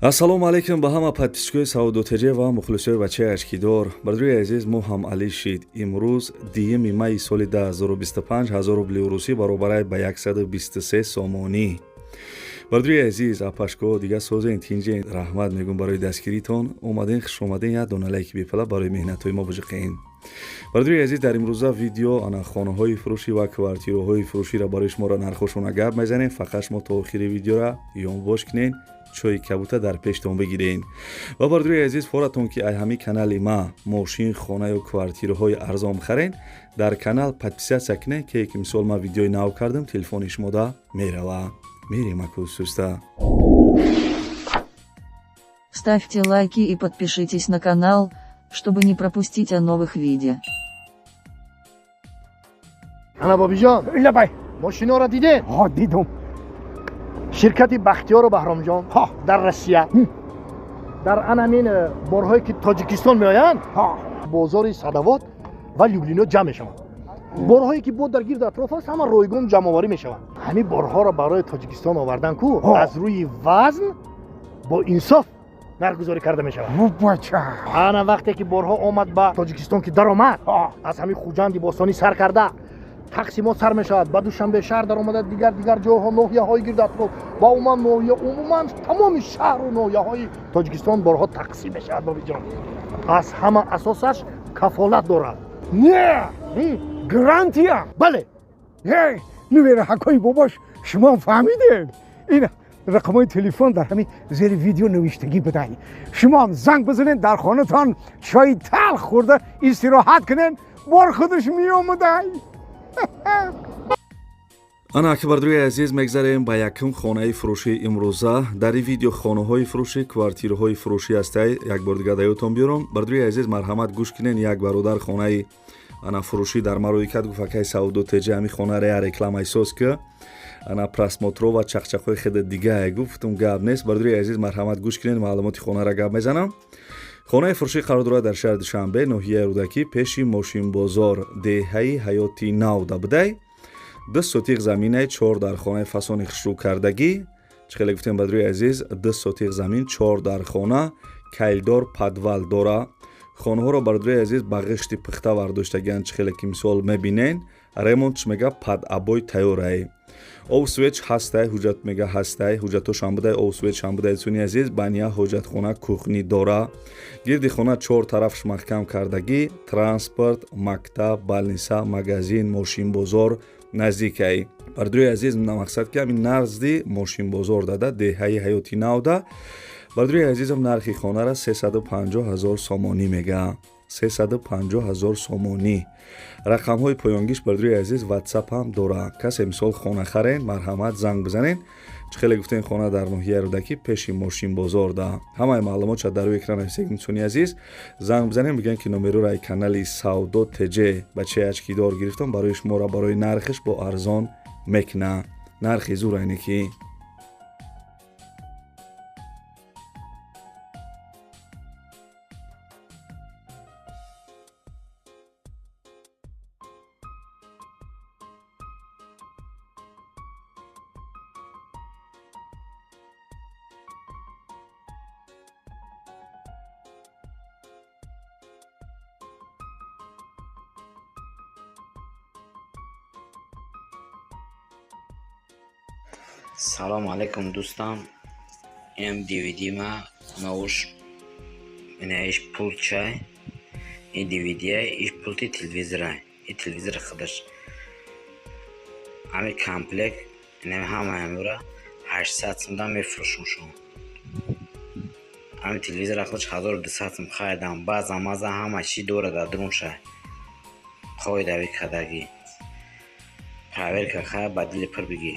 Ассалому алайкум ба ҳама подписчикои Савдо ТЖ ва мухлисои бачаи ашкидор. Бародари азиз, мо ҳам алӣ шид. Имрӯз 2 майи соли 2025, 1000 рубли русӣ баробарай ба 123 сомонӣ. Бародари азиз, апашко, дига созен, тинҷен, раҳмат мегӯм барои дастгиритон. Омаден, хуш омаден, як дона лайки бепала барои меҳнатҳои мо бижиқен. Бародари азиз, дар имрӯза видео ана хонаҳои фурӯшӣ ва квартираҳои фурӯширо барои шуморо нархошона гап мезанем. Фақат шумо то охири видеора ёнбош кунен, чойи кабута дар пештон бигирен. Ва бародари азиз, форатон ки ай ҳамин канали ма мошин, хона ё квартираҳои арзон бихарен, дар канал подписаться кунен, ки мисол ман видеои нав кардам, телефони шумода мерава. Мерем аку суста. Ставьте лайки и подпишитесь на канал, чтобы не пропустить о новых видео. Ана, Бобиҷон. Лабай. Мошиноро дидед? Ҳо, дидум. Ширкати Бахтиёру Баҳромҷон дар Россия дар анамин борҳое ки Тоҷикистон меоянд, бозори Садовод ва Люблино ҷамъ мешаванд. Борҳое ки бо дар гирду атроф аст, ҳама ройгон ҷамъоварӣ мешаванд. Ҳамин борҳоро барои Тоҷикистон овардан ку аз рӯи вазн бо инсоф нархгузорӣ карда мешавад. Бача. Ана, вақте ки борҳо омад ба Тоҷикистон, ки даромад, аз ҳамин Хуҷанди бостонӣ сар карда тақсимот сар мешавад, ба Душанбе шаҳр даромада, дигар дигар ҷойҳо, ноҳияҳои гирду атроф ва умуман ноҳия, умуман тамоми шаҳру ноҳияҳои Тоҷикистон борҳо тақсим мешавад. Бобиҷон, аз ҳама асосаш кафолат дорад. Не, гарантия. Бале. Е, нувераҳакои бобош, шумо фаҳмидем, ин рақамҳои телефон дар ҳамин зери видео навиштагӣ будай. Шумоам занг бизанед, дар хонатон чойи талх хӯрда истироҳат кунед, бор худаш меомадай. Ана аки, бародари азиз, мегзарем ба якум хонаи фурӯшии имрӯза. Дар ин видео хонаҳои фурӯшӣ, квартираҳои фурӯшӣ ҳастай. Як бор дига даётон биёрам. Бародари азиз, марҳамат, гӯш кунен. Як бародар хонаи ана фурӯшӣ дар марои кард, гуфт: «Акай Савдо ТЖ, ҳамин хона рея рекламаи соз ки ана просмотро ва чақчақҳои хеле дигае». Гуфтум, гап нест. Бародари азиз, марҳамат, гӯш кунед, маълумоти хонаро гап мезанам. Хонаи фурӯшӣ қарор дорад дар шаҳри Душанбе, ноҳияи Рӯдакӣ, пеши мошинбозор, деҳаи Ҳаёти Нав да будай. 2 сотих заминай, чор дар хонаи фасони хушрӯ кардагӣ. Чӣ хеле гуфтем, бародари азиз, 2 сотих замин, чор дар хона, кайлдор, подвал дора. Хонаҳоро, бародари азиз, ба ғишти пухта вардоштагианд. Чӣ хеле ки мисол мебинен, ремонтш мега под обой тайёрай. Об, свет ҳастай, ҳуҷҷат мега ҳастай, ҳуҷҷатошам будай, об, светшам будай. Дӯстони азиз, баня, ҳоҷатхона, кухни дора. Гирди хона чор тарафш маҳкам кардагӣ. Транспорт, мактаб, больница, магазин, мошинбозор наздикай. Бародари азиз, мақсад ки ҳамин назди мошинбозор дада, деҳаи Ҳаёти Навда. Бародари азизам, нархи хонара 350 ҳазор сомонӣ мега, 350 ҳазор сомонӣ. Рақамҳои поёнгиш, бародари азиз, Ватсап ҳам дора. Касе мисол хона харен, марҳамат, занг бизанен. Чӣ хеле гуфтем, хона дар ноҳияи Рӯдакӣ, пеши мошинбозор да. Ҳамаи маълумотша дар рӯи экран нависед. Дӯстони азиз, занг бизанем, бигӯем ки номероро ай канали Савдо ТЖ бачаи ачкидор гирифтам, барои шуморо барои нархиш бо арзон мекуна. Нархи зур айне ки. Салому алайкум, дӯстам. Инам DVD ма науш, ина иш пулчай, ин DVD-я, иш пулти телевизора, ин телевизори худаш, ҳами комплект, инами ҳамаи ҳамира 800 сумда мефурӯшум. Шумо ҳами телевизора худаш 1200 сум харидам. Баъза маза ҳама чӣ дорад дар дурунша, қоидави кардагӣ, проверка хай, ба дили пур бигӣ.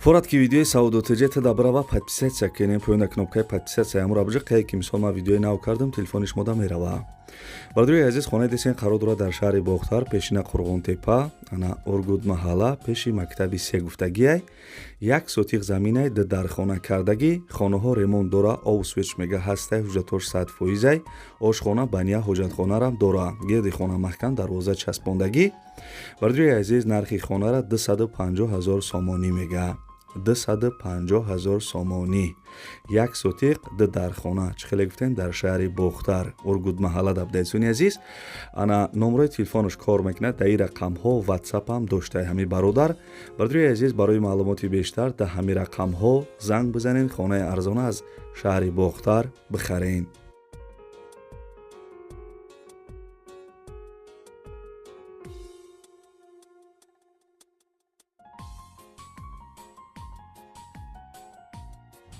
Форат ки видеои Савдо ТЖ тада брава, подписаться кунем. Поёна кнопкаи подписаться ямура биҷа, қае ки мисол ман видеои нав кардам, телефони шумода мерава. Бародари азиз, хонаи десен қарор дорад дар шаҳри Бохтар, пешина Қурғонтепа, ана Ургут маҳалла, пеши мактаби се гуфтагиай. Як сотиқ заминай, ду дархона кардагӣ, хонаҳо ремонт дора, обу свеч мега ҳастай, ҳуҷҷатош 100%, ошхона, баня, ҳоҷатхонарам дора. Гирди хона маҳкам, дарвоза часпондагӣ. Бародари азиз, нархи хонара 250 ҳазор сомонӣ мега. 250 ҳазор сомонӣ. Як сотиқ, ду дархона. Чӣ хеле гуфтем, дар шаҳри Бохтар, Ургут маҳалла дабдайсуни азиз. Ана номрои телефонаш кор мекунад, дар ин рақамҳо WhatsApp ҳам доштай ҳами бародар. Бародари азиз, барои маълумоти бештар дар ҳами рақамҳо занг бизанед, хонаи арзона аз шаҳри Бохтар бихаред.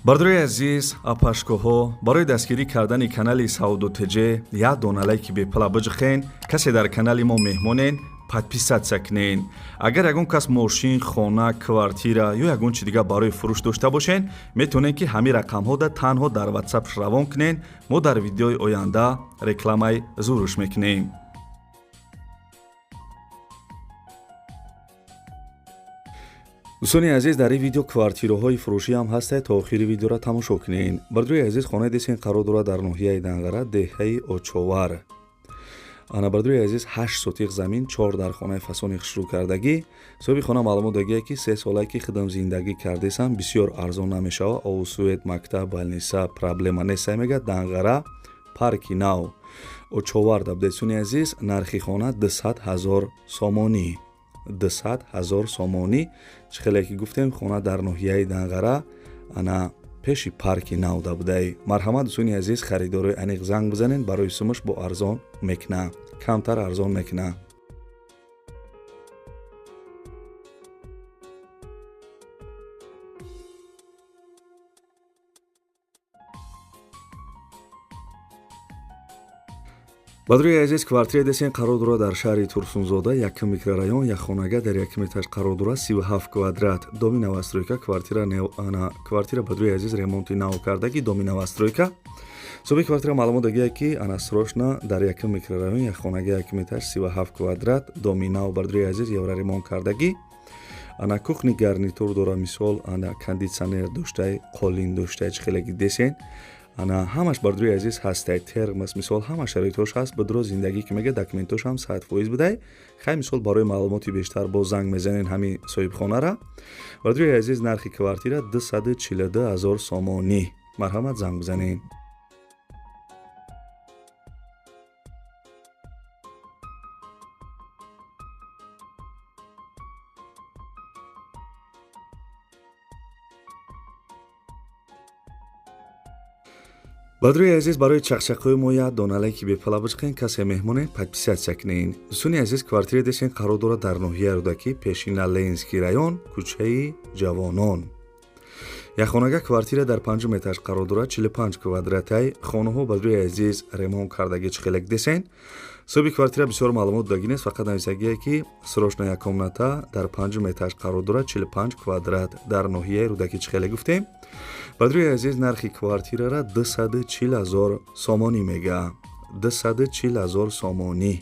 Бародари азиз, апашкоҳо, барои дастгирӣ кардани канали Савдо ТЖ як дона лайки бепала биҷихен. Касе дар канали мо меҳмонен, подписаться кунен. Агар ягон кас мошин, хона, квартира ё ягон чи дигар барои фурӯш дошта бошен, метавонед ки ҳамин рақамҳода танҳо дар WhatsApp равон кунен. Мо дар видеои оянда рекламаи зурӯш мекунем. Дӯстони азиз, дар ин видео квартираҳои фурӯшӣ ҳам ҳастад, то охири видеоро тамошо кунед. Бародари азиз, хонаи десен қарор дорад дар ноҳияи Данғара, деҳаи Очовар. Ана бародари азиз, 8 сотиқ замин, 4 дархонаи фасони хушрӯ кардагӣ. Соҳиби хона маълумот дагия ки 3 солае ки худам зиндагӣ кардесам, бисёр арзон намешава. Обу свет, мактаб, больница проблема нестай мега. Данғара, парки нав, Очовар. Дабдесуни азиз, нархи хона 200 ҳазор сомонӣ. 200 ҳазор сомонӣ. Чӣ хеле ки гуфтем, хона дар ноҳияи Данғара, ана пеши парки нав дабудай. Марҳамат, дӯстони азиз, харидорои аниқ занг бизанед, барои сумаш бо арзон мекуна, камтар арзон мекуна. Бародари азиз, квартираи десен қарор дорад дар шаҳри Турсунзода, якум микрорайон, як хонага дар якум этаж қарор дорад, 37 квадрат, доми новостройка, квартира ана квартира, бародари азиз, ремонти нав кардагӣ, доми новостройка. Соҳиби квартира маълумот дагия ки ана срочно дар якум микрорайон, як хонага, якум этаж, 37 квадрат, доми нав, бародари азиз, евроремонт кардагӣ. Ана кухни гарнитур дора, мисол ана кондитсионер доштай, қолин доштай, чӣ хеле ки десен. Ана ҳамаш, бародари азиз, ҳастай, термос, мисол ҳама шароитҳош ҳаст. Ба дурӯз зиндагӣ ки мега, документош ҳам 100% будай. Хай, мисол барои маълумоти бештар боз занг мезанен ҳамин соҳибхонара. Бародари азиз, нархи квартира 242 ҳазор сомонӣ. Марҳамат, занг бизанен. Бародари азиз, барои чақчақҳои мо як дона лайки бепала биҷиқен. Касе меҳмоне, подписаться кунен. Дӯстони азиз, квартираи десен қарор дорад дар ноҳияи Рӯдакӣ, пешина Ленинский район, кӯчаи Ҷавонон. Як хонага квартира дар панҷум этаж қарор дорад, 45 квадратай. Хонаҳо, бародари азиз, ремонт кардагӣ, чӣ хелек десен. Соҳиби квартира бисёр маълумот додагӣ нест, фақат нависагие ки срочная комната дар панҷум этаж қарор дорад, 45 квадрат, дар ноҳияи Рӯдакӣ, чӣ хеле гуфтем. Бародари азиз, нархи квартирара 240 ҳазор сомонӣ мега. 240 ҳазор сомонӣ.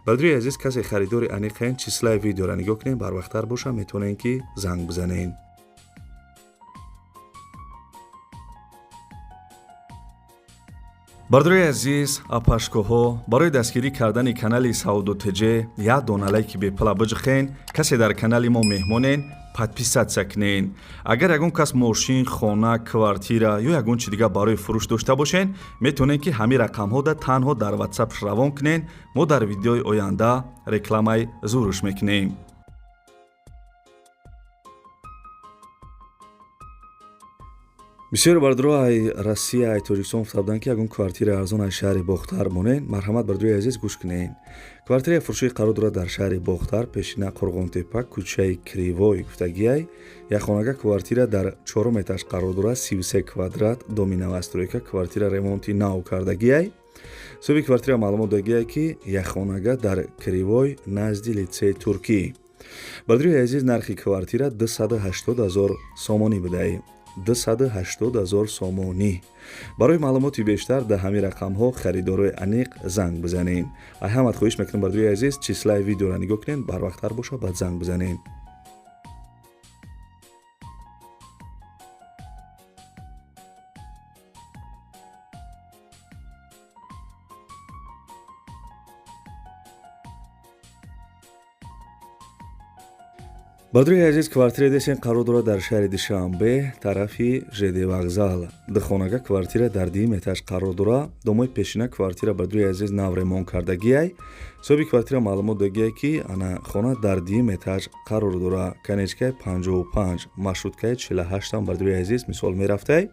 Бародари азиз, касе харидори аниқен, числаи видеора нигоҳ кунед, барвақттар боша, метавонед ки занг бизанед. Бародари азиз, апашкоҳо, барои дастгирӣ кардани канали Савдо ТЖ як дона лайки бепала биҷиқен. Касе дар канали мо меҳмонен, подписаться кунен. Агар ягон кас мошин, хона, квартира ё ягон чи дигар барои фурӯш дошта бошен, метавонед ки ҳамин рақамҳода танҳо дар WhatsApp равон кунен. Мо дар видеои оянда рекламаи зурӯш мекунем. Бисёре бародаро ай Россия, ай Тоҷикистон гуфта буданд ки ягон квартираи арзон аз шаҳри Бохтар монед. Марҳамат, бародарои азиз, гӯш кунед. Квартираи фурӯшӣ қарор дорад дар шаҳри Бохтар, пешина Қурғонтепа, кӯчаи Кривой гуфтагиай. Як хонага квартира дар чорум этаж қарор дорад, 33 квадрат, доми новостройка, квартира ремонти нав кардагиай. Соҳиби квартира маълумот дагиай ки як хонага дар Кривой, назди литсеи туркӣ. Бародарои азиз, нархи квартира 280 ҳазор сомонӣ будай. 280 000 сомонӣ. Барои маълумоти бештар дар ҳамин рақамҳо харидорои аниқ занг бизанед. Ай ҳамат хоҳиш мекунам, бардори азиз, числаи видеоро нигоҳ кунед, барвақттар боша, баъд занг бизанед. Бардори азиз, квартира десен қарор дорад дар шаҳри Душанбе, тарафи ЖД вокзал. Духонага квартира дар дуюм этаж қарор дорад. Домои пешина квартира, бардори азиз, нав ремонт кардагиай. Соҳиби квартира маълумот дагиай, ки ана хона дар дуюм этаж қарор дорад. Конечкаи 55, маршруткаи 48, бардори азиз, мисол мерафтай.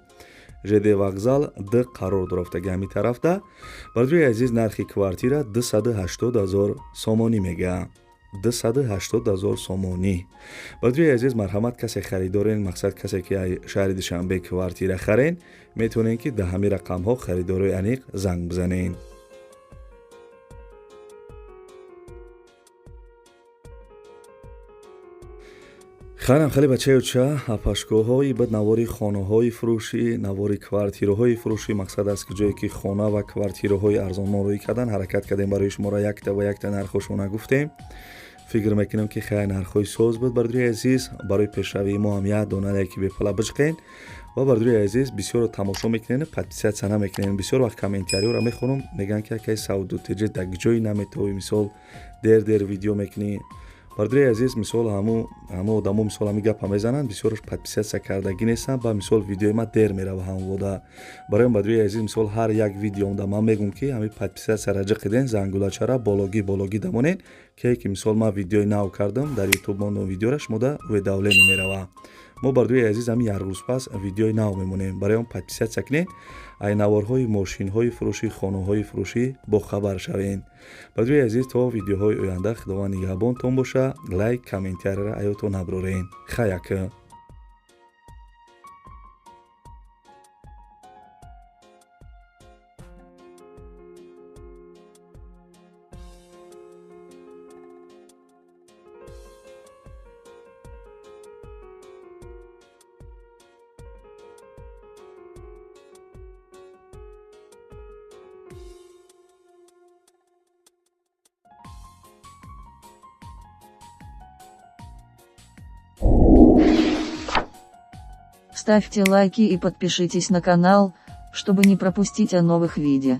ЖД вокзал д қарор дорафтаги ҳамин тарафда. Бардори азиз, нархи квартира 280 000 сомонӣ мега. 280 000 сомонӣ. Бардори азиз, марҳамат, касе харидорен, мақсад касе ки шаҳри Душанбе квартира харен, метавонед, ки дар ҳамин рақамҳо харидорои аниқ занг бизанед. Хайрам, хеле бачаюча, апашгоҳҳои бад навори хонаҳои фурӯшӣ, навори квартираҳои фурӯшӣ. Мақсад аст, ки ҷое ки хона ва квартираҳои арзонмон рӯй кардан, ҳаракат кардем барои шуморо якта ба якта нархҳошона гуфтем. Фикр мекунем, ки хеле нархҳои соз буд, бардори азиз. Барои пешравии мо ҳам як дона лайки бепала бичиқен. Ва, бардори азиз, бисёрро тамошо мекунед, подписаться намекунед. Бисёр вақт комментариёро мехонам, мегӯянд, ки акай Сауду Теҷи дар ҷое наметавӣ, мисол дер дер видео мекунӣ. Бардори азиз, мисол ҳаму одамо, мисол, ҳами гапа мезананд, бисёраш подписаться кардагӣ нестанд. Ба мисол видеои ма дер мерава ҳамвода. Барои бардори азиз, мисол, ҳар як видеомда ман мегӯм, ки ҳами подписаться ҷиқиден, зангулачара бологӣ бологӣ дамонед, ке ки мисол ман видеои нав кардам дар ютуб, мондам видеора, шумода уведомление мерава. Мо, бардори азиз, ҳамин як рӯз пас видеои нав мемонем. Барои он подписаться кунед, ай наворҳои мошинҳои фурӯшӣ, хонаҳои фурӯшӣ бохабар шавед. Бардори азиз, то видеоҳои оянда Худованд нигаҳбонтон боша. Лайк, комментарияра аётон наброрен. Хаяка. Ставьте лайки и подпишитесь на канал, чтобы не пропустить о новых видео.